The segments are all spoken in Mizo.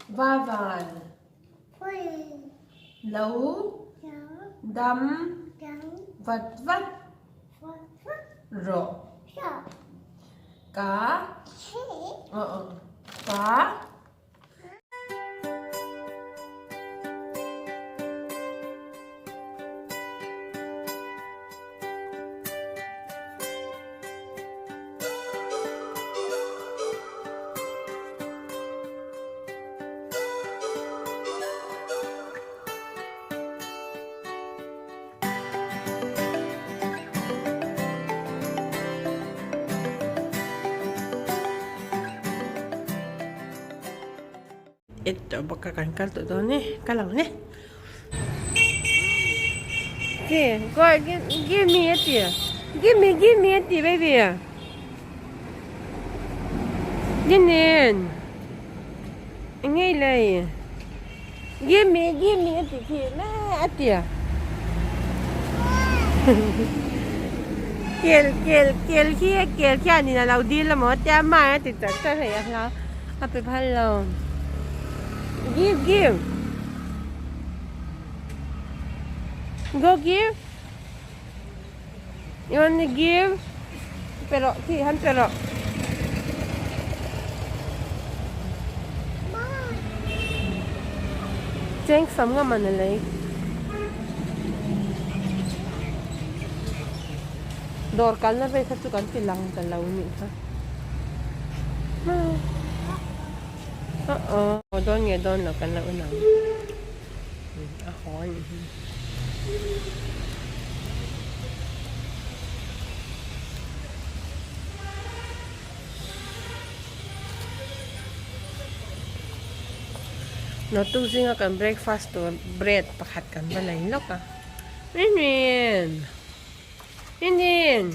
Vaval. Lo. Dam. Vat vat. Rawh. Ka. Ka. En tawh bawk a kan kal tawh dawn e kal ang le go give me a ti give me give me a ti baby Dinin engei lei give me give me a ti khi le a ti kel kel kel khi kel khianin a lo dil amaw tia mai a ti chat chat hei a hla a pe phal lo give give go give You want to give? Pero, si, han pero. Cheng sam nga man alay. Dawr kalna vel kha chu kan ti lang ta lo nih kha. Uh-oh. Dawn nge dawn lo kan lo en ang. A haw a nih hi. Nawtuk zinga kan breakfast tur bread pakhat kan va lei lawk a. Rinrin! Rinrin!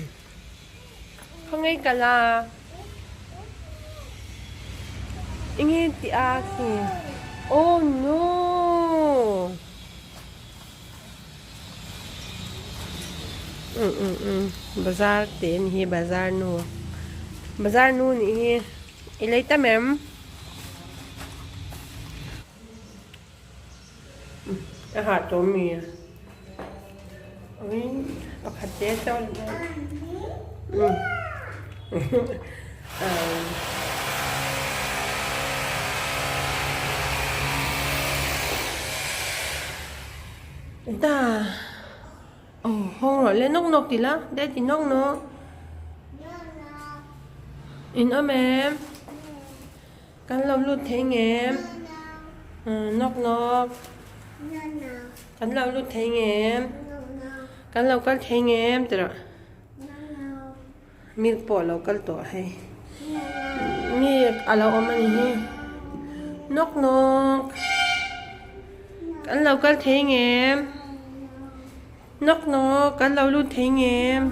Khawngaih ka la. Enge tih a khi. Oh no! Um um um bazar te ni hi bazar nu. Bazar nu nih hi i lei tam em? A hah tawh mi a awin pakhat te chuan ta aw hawng rawh le nawk nawk ti la daddy nawk nawk in awm em. Kan lo lut thei ngem? Knock knock. Kan lo lut thei ngem? Kan lo kal thei ngem ti rawh. Milk pawh a lo kal tawh hei. Milk a lo awm a ni hi. Knock knock. Kan lo kal thei ngem? Knock knock. Kan lo lut thei ngem?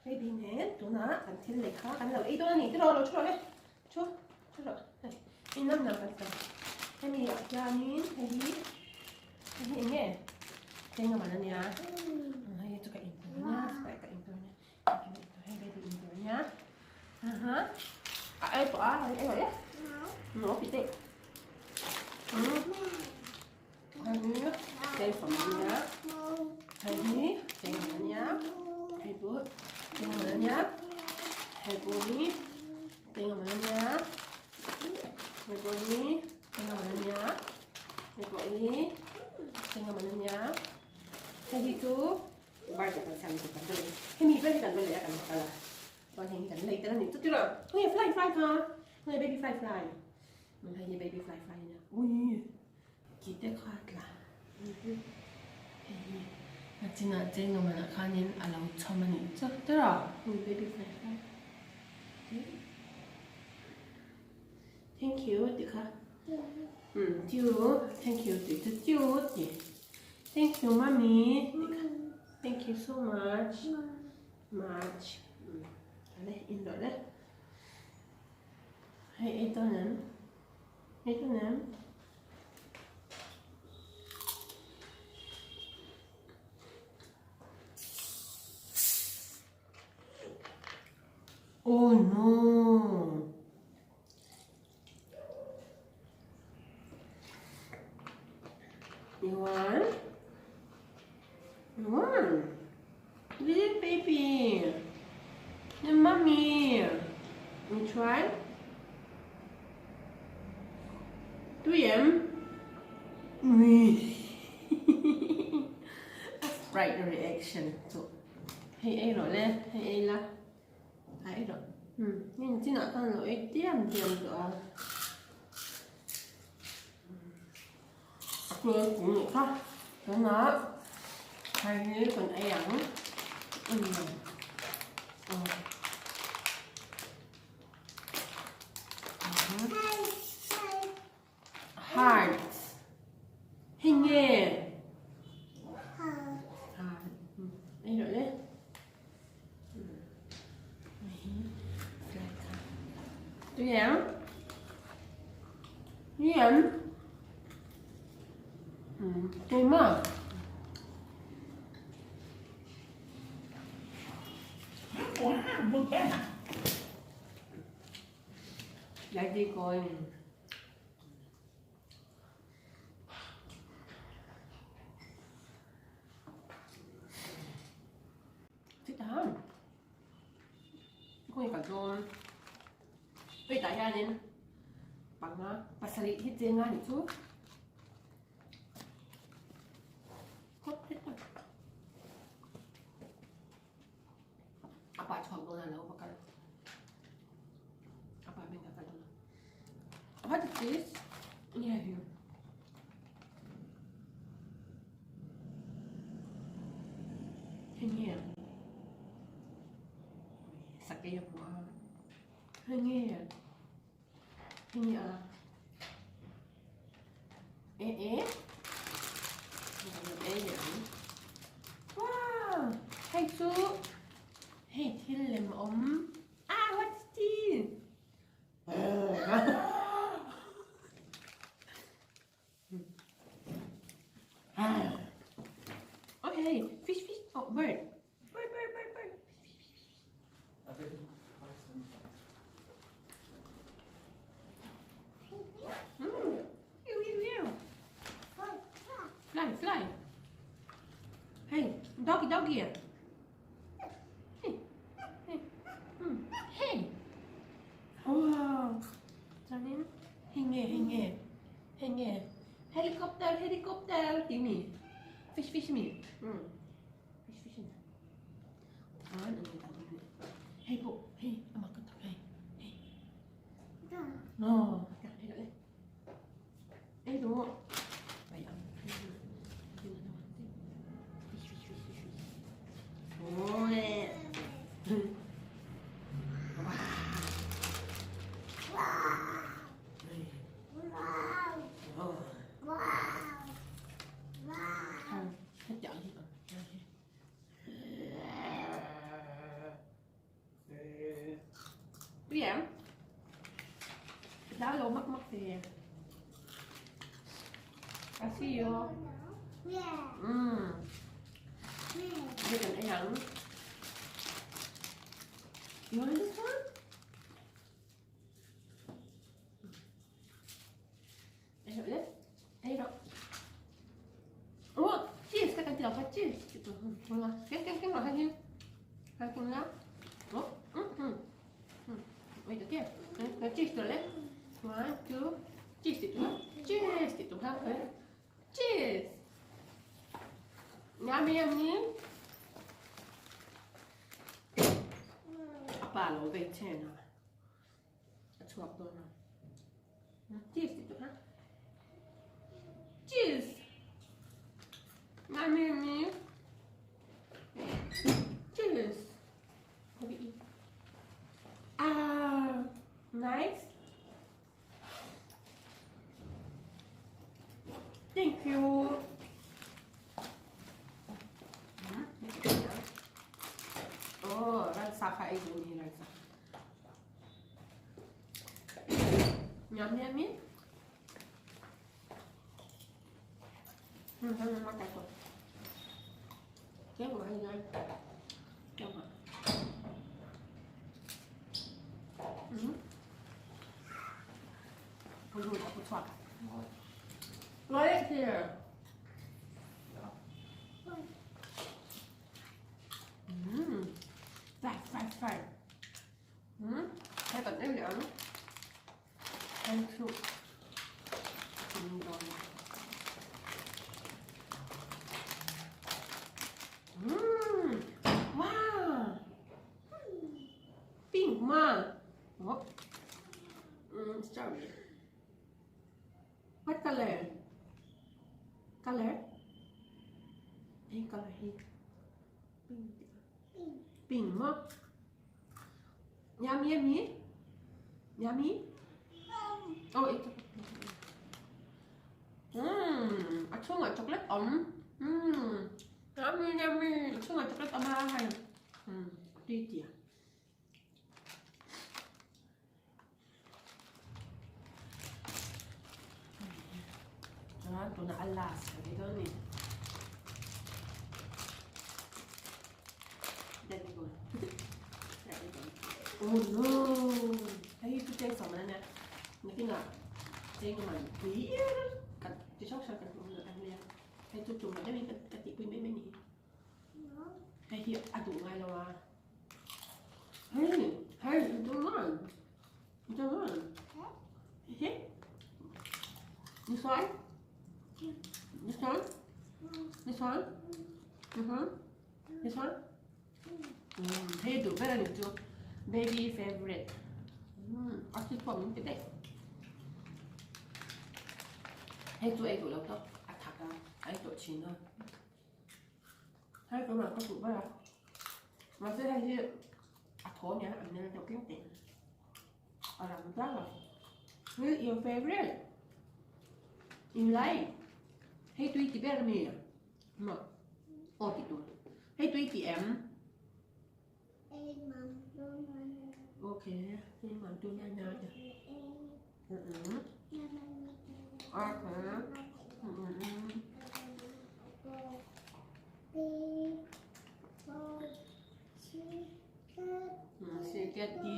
Baby nen tunah kan thil leh kha kan lo ei dawn a ni tiraw lo thu rawh le thu thu rawh hei in lam lam kan tam hemi ah hianin hei hi hei hi eng nge cheng a man a nia hei chu ka in tur nia sipai ka in tur nia hei baby in tur nia aha a ei pawh a ei rawh le no pi teh Baby fly fly. Baby fly fly. Ui. Tih te kha a tla hei hi a chinah cheng awm ah khanin a lo chhawm a nih chu tiraw baby fly fly thank you tih kha um tiu thank you tih chu tiu tih thank you mummy tih kha thank you so much much um ale in rawh le hei ei dawn em. Hei chu nem. Oh no! You want? You want? Little baby. The mommy. You try? Tui em? Ui. Right reaction chu. Hei ei rawh le, hei ei la. A ei rawh. Hmm, heng chinah khan lo ei tiam tiam tawh a. A kual kung nih kha. Tunah hei hi kan ei ang. Hmm. Heart. Hei nge? Heart. Ei rawh le. Tui em? Tui em? Tui ma. Quá, mực em. Daddy going. Chutah khawi kal dawn hei tah hianin panga pasarih hi cheng a nih chu khawp hret a a pa chhuak dawn a lo va kal a pa hming a kal dawn a what is this yeah here Hei nge sakei a hmu a hei nge hei nge a e e e leh ang wow hei chu hei thil lem awm ah what is this Okay, fish, fish, oh, bird. Bird, bird, bird, bird. Mm. Ew, ew, ew. Fly, fly. Hey, doggy, doggy. Hey, hey. Mm. Hey. Wow. Chuanin hei nge hei nge hei nge helicopter helicopter tih mi fish fish mi umm fish fish a ni chuan an ni dang ani hei pawh hei amah ka tak hei hei aw hei le ei duh mai ang fish fish fish fish fish Tui em? Dá lo mak mak te. I see you. Mm. Hei kan ei ang. You want this one? Ei rawh le. Ei rawh. Oh, cheese ka kan ti lo kha cheese. Keng keng keng rawh hei hi. Hei keng la. Oh, mm. Wait, okay. Cheese tu le. One, two, cheese ti tu. Cheese ti tu ha. Cheese. Yummy, yummy. A pa lo vei chen a. A chhuak dawn a. Cheese ti tu ha. Cheese. Yummy, yummy. Cheese. Ah, nice. Thank you. Oh, ransa kha ei duh ni ransa. Yum yummy. Kéo vào hay ngay. Kéo vào. chhuak a. Right here. Mm. Five, five, five. Mm. Hei kan ei leh ang. Hei chu in dawn a. Mm. Wow. Pink ma. Oh. Mm, sorry. What color? Color? Hei color hi. Pink. Pink maw? Yummy yummy? Yummy? Oh, it's a chhungah chocolate awm. Umm yummy yummy a chhungah chocolate awm a hei. Umm tui tia. Chuan tunah a last ka ti dawn a ni. Oh no! Hei hi chu cheng sawm an ania. Nakinah cheng man pui ka ti hrang hrang kan hmu a nia. Hei chu tum deuhin ka tihpui mai mai a ni hi. Hei hi a duh ngai lo a. Hey, hey, you don't want. You don't want. You see? This one? This one? This one? This one? This one? Hei duh ber a ni chu. Baby favorite. A thi pawh min ti daih. Hei chu ei duh lo tawp. A thak a, a ei tawh thin a. Hei tunah ka duh ber a. Mahse hei hi a thaw nia a nel deuh tlem teh. A rang tlang a. This is your favorite. You like. Hei tui ti ber mi. Ma. Aw ti tur. Hei tui ti em? Okay. Hei mam tu na na.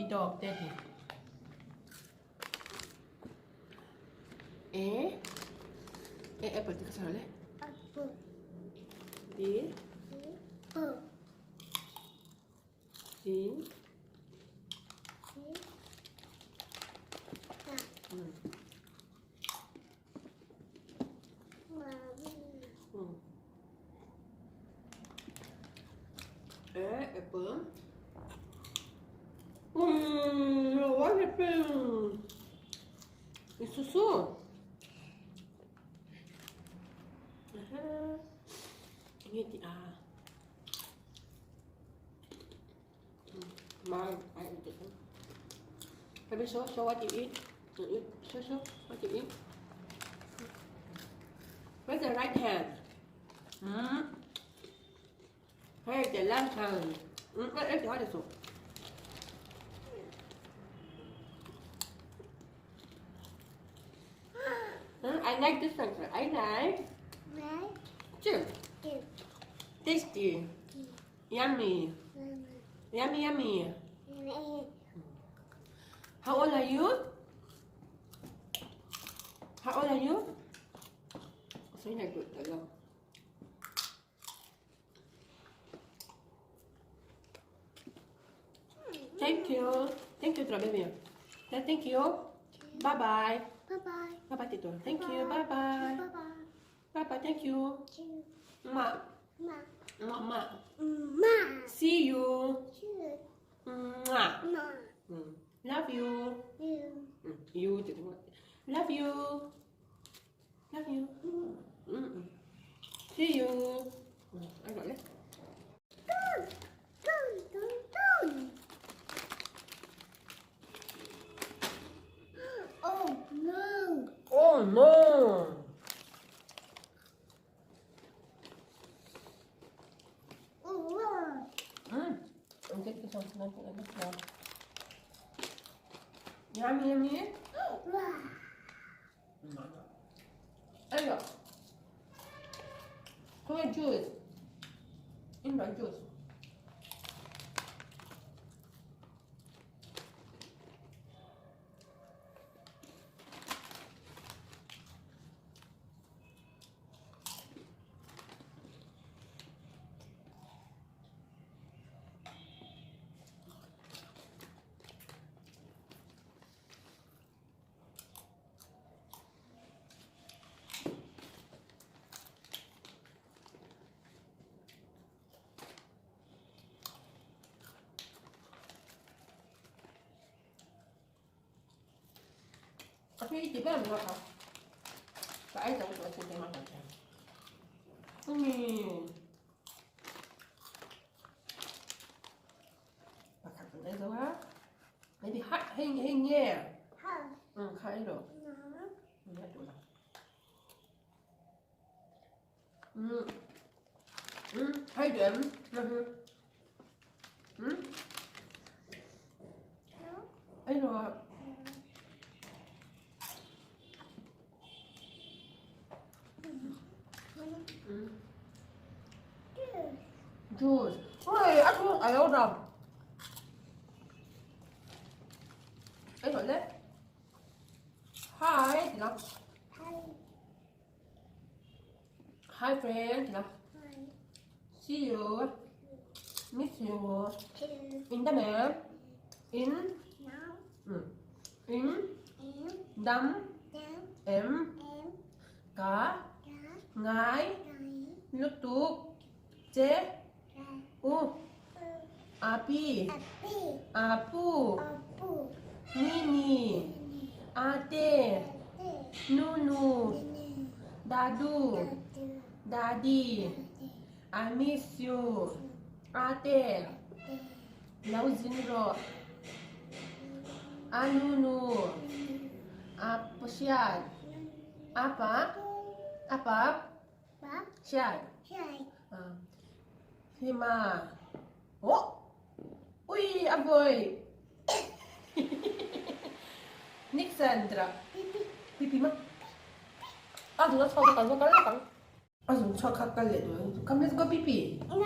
Dog te hi. E E apple ti ka sa le. Apple. B B. C C. A. A apple. What happened? It's so so. Nghe chị à. Mà ai cũng thích. Baby, show, show what you eat. You eat. Show, show what you eat. Where's the right hand? Where's the left hand? Where's the other one? I like this one. I like. Like. Two. Two. Tasty. Yummy. Yummy, yummy. How old are you? How old are you? So you're good, hello. Thank you. Thank you, baby. Thank you. Bye bye. Bye bye. Bye bye, Tito. Thank you. Bye bye. Bye bye. Bye bye. Thank you. Ma. Ma. Ma. Ma. Ma. See you. See you. Mwah. Ma. Love you. You. You. Love you. Love you. See you. I got it. Dun, dun, dun, dun. Oh no. Oh no. Oh no. I'll get this one. Yummy, yummy. Ayo. Come on, juice. In my juice. thui ti ber mai a. Ka ei zo tawh sin keimah hlauh hian. Umm. Pakhat kan ei zo a. Maybe ha hei hei nge. Ha. Kha ei rawh. Nge duh lo. Hay duh em? Ei rawh. Juice. Ui, a thung a lo ram. Ei rawh le. Hi, ti lo. Hi friend, ti lo. See you. Miss you. In dam em? In? In? Dam? Em? Ka? Ngai? Lutuk? Che? U? Api? Apu? Nini? Ate? Nunu? Dadu? Daddy? I miss you. Ate? Lo zin rawh. A nunu? A pasiat? Apa? Apa? Hriat? Hlima? Oh! Ui, a vawi! Nixon tira. Pipi ma. A zung a chhuak ka kal kal lawk ang. A zung chhuak kha kal leh duh. Come let's go pipi. No!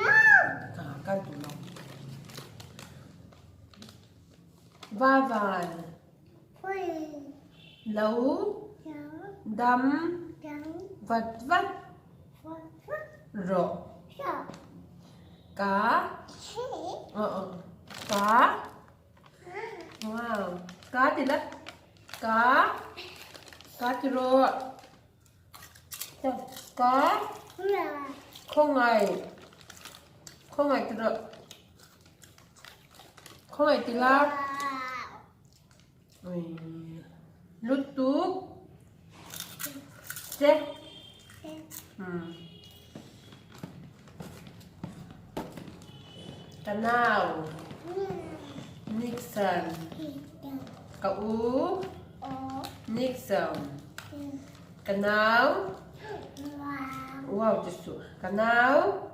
Ah, kal duh lo. Vavan. Lo. Dam. Vat vat. Rawh. Ka. Ka. Wow. Ka ti la. Ka. Ka ti rawh. Ka. Khawngaih. Khawngaih ti rawh. Khawngaih ti la. Lutuk. Che. Ka nau. Nixon. Ka u. Nixon. Ka nau. Wow ti suh. Ka nau.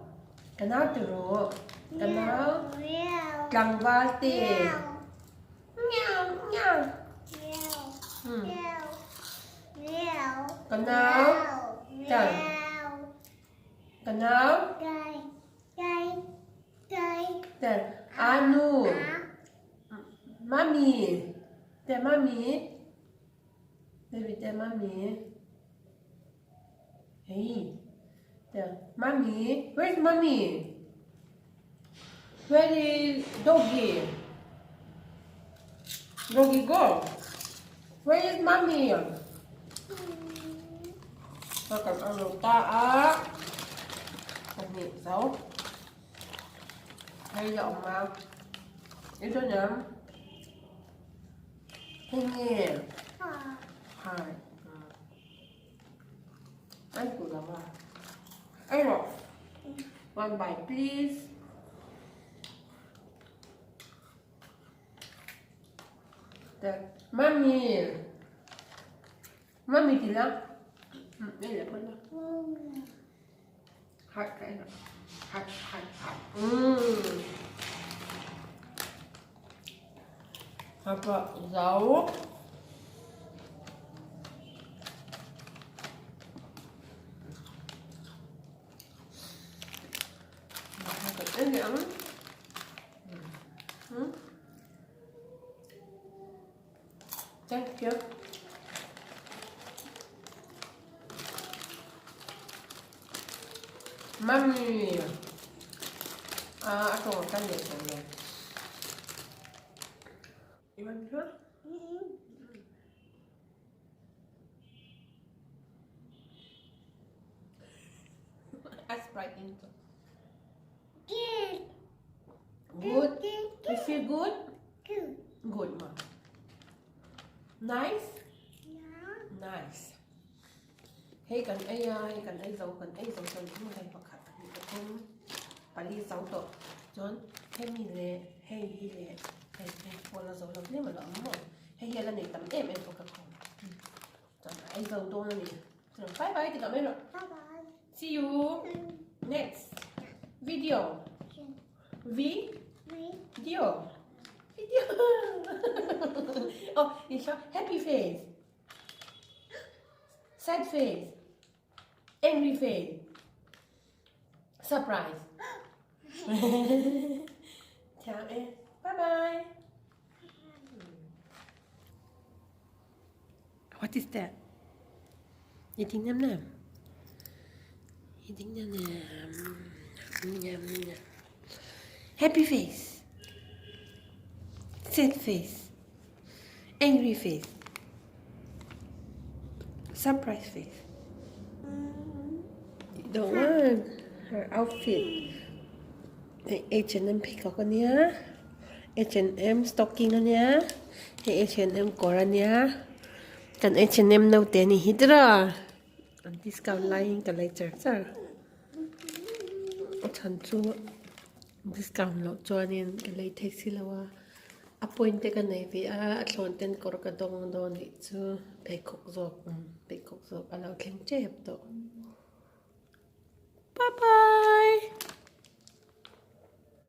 Ka nau ti rawh. Ka nau. Tlangval te. Ka nau. Tan. Ka nau. Tan. Anu. Mami. Te mami. Baby te mami. Hey. Te mami. Where's mami? Where is doggy? Doggy go. Where is mommy? Ka kan ang lo ta a. Pahnih zo. Hei la awm a. I chuan em? Hei nge? Hai. Ai ku lo a. Ei rawh. One bite please. Mummy. Mummy ti la. Ei leh phawt la. Harh ka en rawh. Harh harh harh. Umm. Apa zau. Ka en leh ang. Hmm. Thank you. Mummy. Ah, a tawng kan leh tawh lo. I want to? A Sprite into. Good. Good. You feel good? Good. Good ma. Nice? No. Nice. Hei kan ei a, hei kan ei zo, kan ei zo chuan thil hei pakhat pahnih pathum pali zo tawh. Chuan hemi leh hei hi leh hei hei pawh la zo lo hle mai lo ang maw. Hei hi a la nei tam em em bawk a khaw. Chuan a ei zo dawn a ni. Chuan bye bye ti tawh mai rawh. Bye bye. See you next video. V video. Video. Oh, you show happy face. Sad face. Angry face. Surprise. Chào em. Bye bye. What is that? Eating nam nam. Eating nam nam. Nam nam. Happy face. Sad face. Angry face. Surprise face. The one her outfit. Hei H&M pheikhawk a nia H&M stocking a nia hei H&M kawr a nia kan H&M naute a ni hi tiraw an discount laiin ka lei char char a chhan chu discount loh chuanin ka lei thei si lo a a point te ka nei ve a a thlawn ten kawr ka dawng dawn anih chu pheikhawk zawk pheikhawk zawk a lo thleng tep tawh.